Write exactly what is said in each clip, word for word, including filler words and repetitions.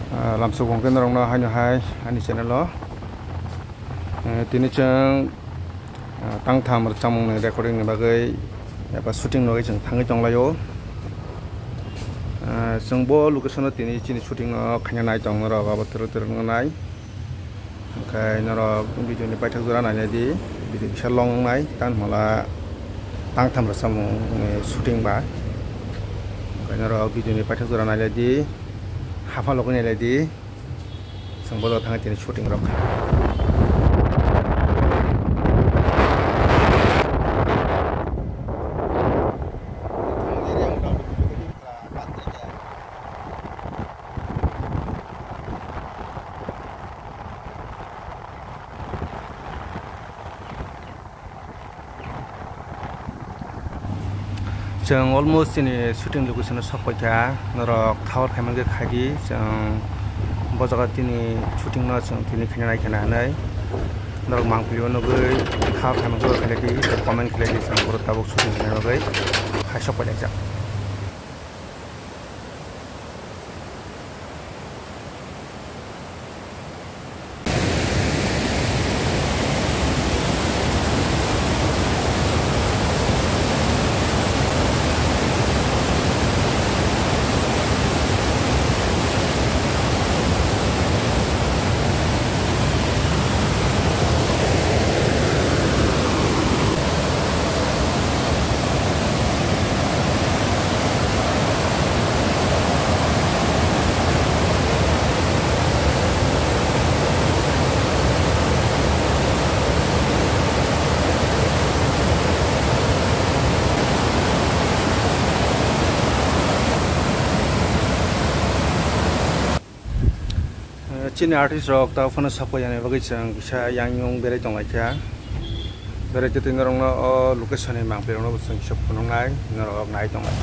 Ah, lamsok wngkhe norokno haino hai ani channel o, eh, tini chwng, ah, tangtham rwchapmung ni recording ni bagwi eba shooting ni bagwi chwng thangwi tonglaio. Ah, chwng bo location o tini chini shooting no khaina nai tong norok abo twrwk twrwk no nai. Hwnkhe norok video ni paithak jora nailai di, video kisa long wngnai, tamo hwnla tangtham rwchapmung ni shooting ba. Hwnkhe norok video ni paithak jora nailai di, haphang logwi nailai di, chwng bodo thangwi tini shooting rok kha. Chwng almost chini shooting location o sok paikha, norok thaor khaimani khe khaidi, chwng bo jaga tini shooting no chwng tini khaina nai khana hinwi norok mangpili o nugwi thaor khaimani khe khailai di, comment khailai di, chwng borok tabuk shooting khaina bagwi hai sok pailaijak. Eh, chini artist rok ta phano sapai yani bagwi chwng kisa yang yung berai tong lai kha. Berai twi norok no o location ni mangpili rok no bo chwng kisa phunuk nai, norok nai tong lai.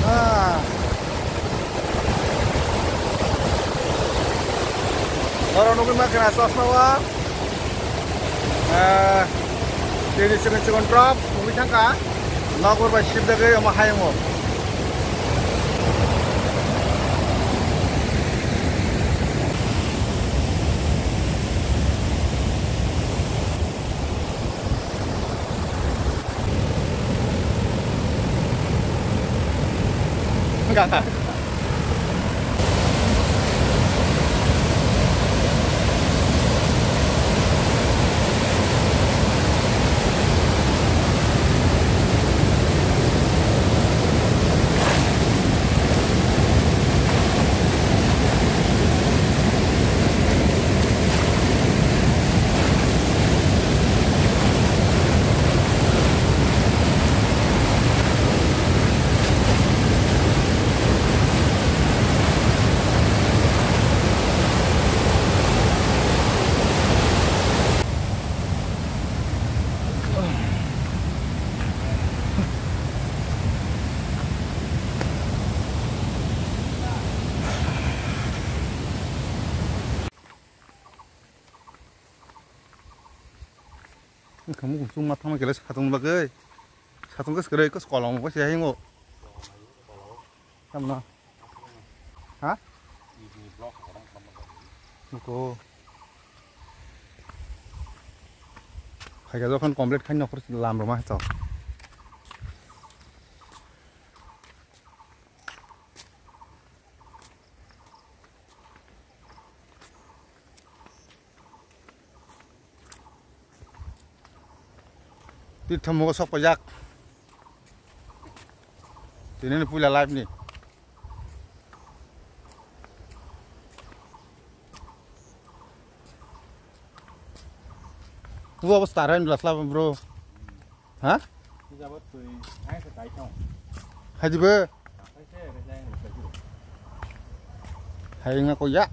Ah. Oro nugwi mankha chosma o. Eh, tini chikon chikon drop nugwi thangkha. Nokbar bai sibjagwi omo hayungo. Wngkha mukhung chukma thangma khe satung bagwi. Satung khe kwrwi khe kolom bo se hingo. Tamno. Ha? Nuko. Phaikha jokhon complete khaino nokhor lam rwma to. Tirthamugo sok pajak. Tini ni puila live ni. Bo obos tarai ni lasla bro. Ha? Twi jabo twi, hai se tai thong. Hai dibe. Hai se, re jai ni se. Hai nga ko ya.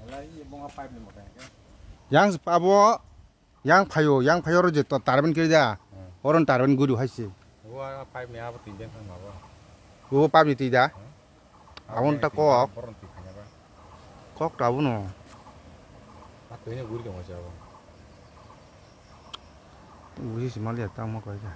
Ala i bonga pipe ni motai ke. Yang abo, yang phayo, yang phayo ro je to tarben kiri da. Hmm. Oron tarben guru hai se. Wa pipe ni abo twi ben thang ma bo. Wo pipe ni twi da. Hmm. Aboni ta kok. Boron twi khanya ba. Kok ta abono. A twi ni guri tong ma se abo. Buji si maliya tamo koi ka.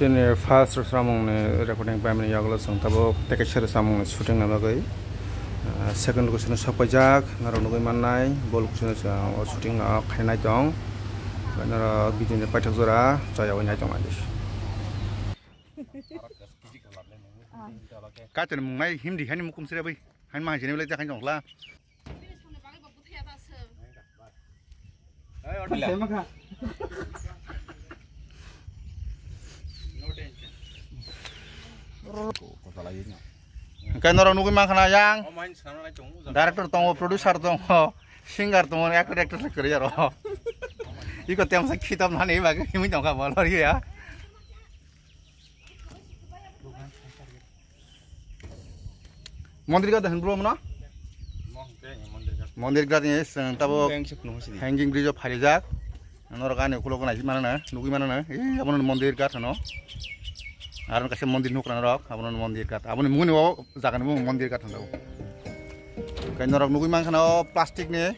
Chini first samung ni recording paimani yagulo chwng tabuk tei kaisa samung ni shooting na bagwi, ah, second location o sok paijak, norok nugwi mannai, bo location o chwng o shooting no khainai tong. Norok video ni paithak jora chayawui nai tong ani. Kaitoni mung nai himdi hani mukum sira bai. Hani ma jeni belai jakhan jongla. Hingke norok nugwi mankha na yang director tongo, producer tongo, singer tongo, actor actress kwrwi aro. Iko temsa khitab nani bagwi himwi tongkha bo lori ya. Mondir ghat hin bro mano? Mondir ghat ni seng tabo hanging bridge o pharijak. Norok ani ukulok nai mano na, nugwi mano na. Ei abono mondir ghat hano. Aro kaisa mondir nukra norok, abono mondir ghat. Aboni mungni o jaga ni mung mondir ghat hano. Kai norok nugwi mankha na o plastic ni.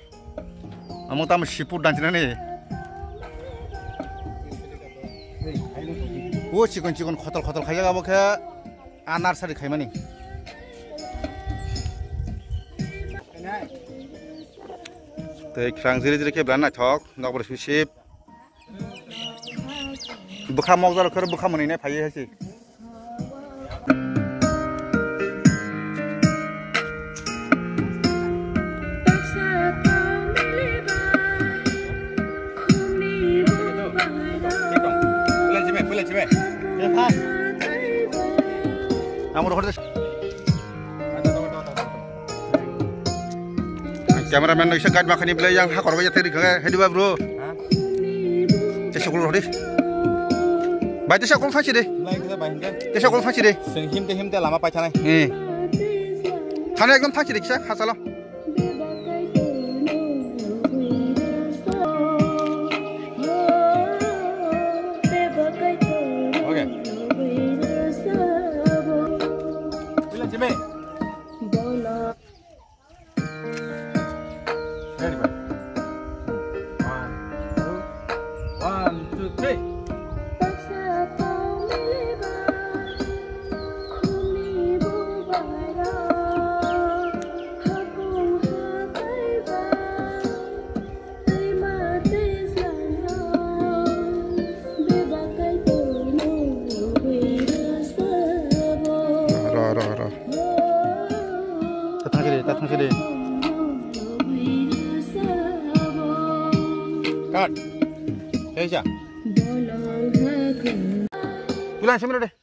Amo tamo siput danchina ni. O chikon chikon khotol khotol khaijak abo khe a nursery khaimani. Tei khwrang jiri jiri khe belai naithok, nokbar sip sip. Bwkha mokjal khe bwkha mwnwi nai phaiwi hai se. Amo rohor. Cameraman no isa guide makhani belai yang hakor ga yate rikha, hedi ba bro. Te sokol rodi. Bai te sokol thangsi de. Te sokol thangsi de. Seng him te him te lama pai thanai. Eh. Thana ekdom thangsi de kisa khasalo. Okay. Bilang sini. Ready, bye. One, two, one, two, three. Ro, ro, ro. Ta thang sidi, ta thang sidi. Cut. Heisa. Bilang sini deh.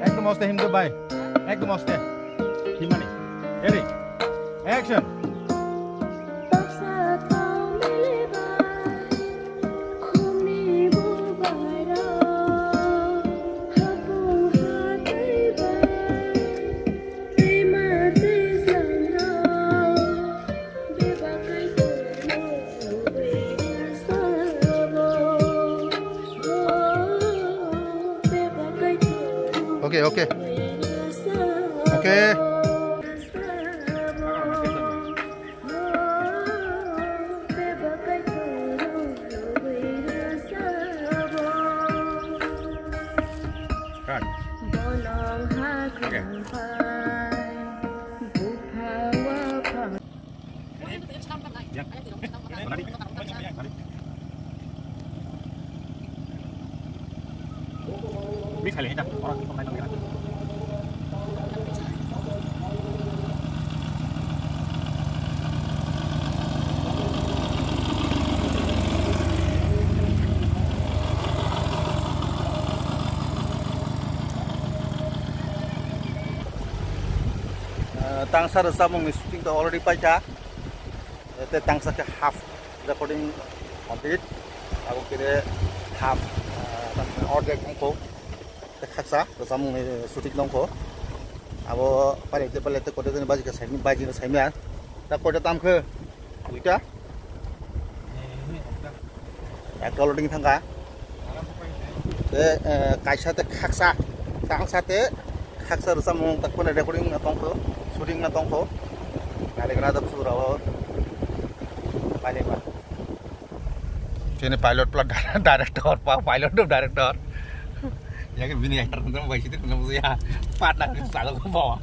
Ekdom oste him do bai. Ekdom oste. Himani. Ready. Action. Okay, okay. Okay. Cut. Okay. Ah, tangsa rwchapmung ni shooting to already paikha. Tei tangsa khe half recording complete. Abo khe half, ah, tangsa ordek wngkho. Tei khaksa rwchapmung ni shooting wngkho. Abo pailai tei pailai tei kotor jani baji khe saimya, baji no saimya. Ta kotor tam khe duita. Ekta loading thangkha. Tei, eh, kaisa tei khaksa, tangsa tei khaksa rwchapmung tak phano recording no tongkho, shooting no tongkho. Nailikna da bwswk rao. Pailai ba. Chini pilot plus director, pa-, pilot director. Yake bini actor tong bai sidi tong ya. Partner ke salo ko bawa.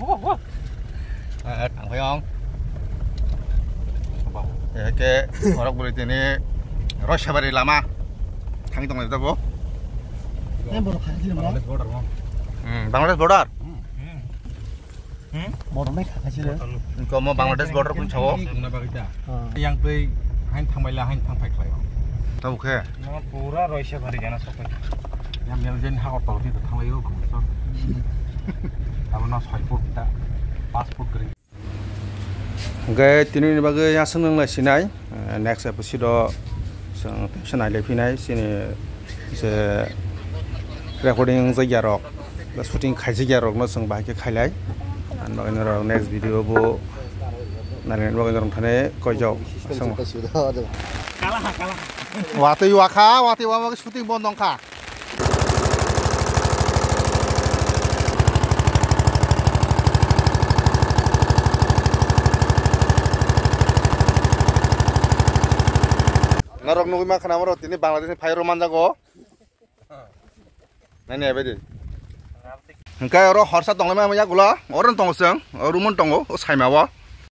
Eh, ang koyong. Yake orok beri tini Roisabari lama. Thang tong itu bo. Ini borok khaji mo? Bangladesh border mo. Hmm, Bangladesh border. Hmm. Hmm. Borok nai kha khaji re. Ko mo Bangladesh border kun chawo. Tongna bagwi da. Ah. Yang tei hain thangbaila hain thangphai khlai. Tau khe. No pura Roisabari gana sokai. Yang mel jen ha otol di thanglai o bangsa. Abo no soi foot da, pas foot kring. Hingke tini ni bagwi aswk nung lai sinai. Eh, next episode o chwng teisa nailai phinai chini je recording wngjakya rok, ba shooting khaijakya rok no chwng bahai khe khailai. Ani bagwi norok next video bo nailai bagwi norok thani koijak. Watwi wakha, watwi wama shooting bondo wngkha. Norok nugwi mankha na oro tini Bangladesh ni phai rw manjago. Nani abe di. Hingke oro horsa tonglai ma yagulo, oro tongo chwng, o room tongo, o saima o.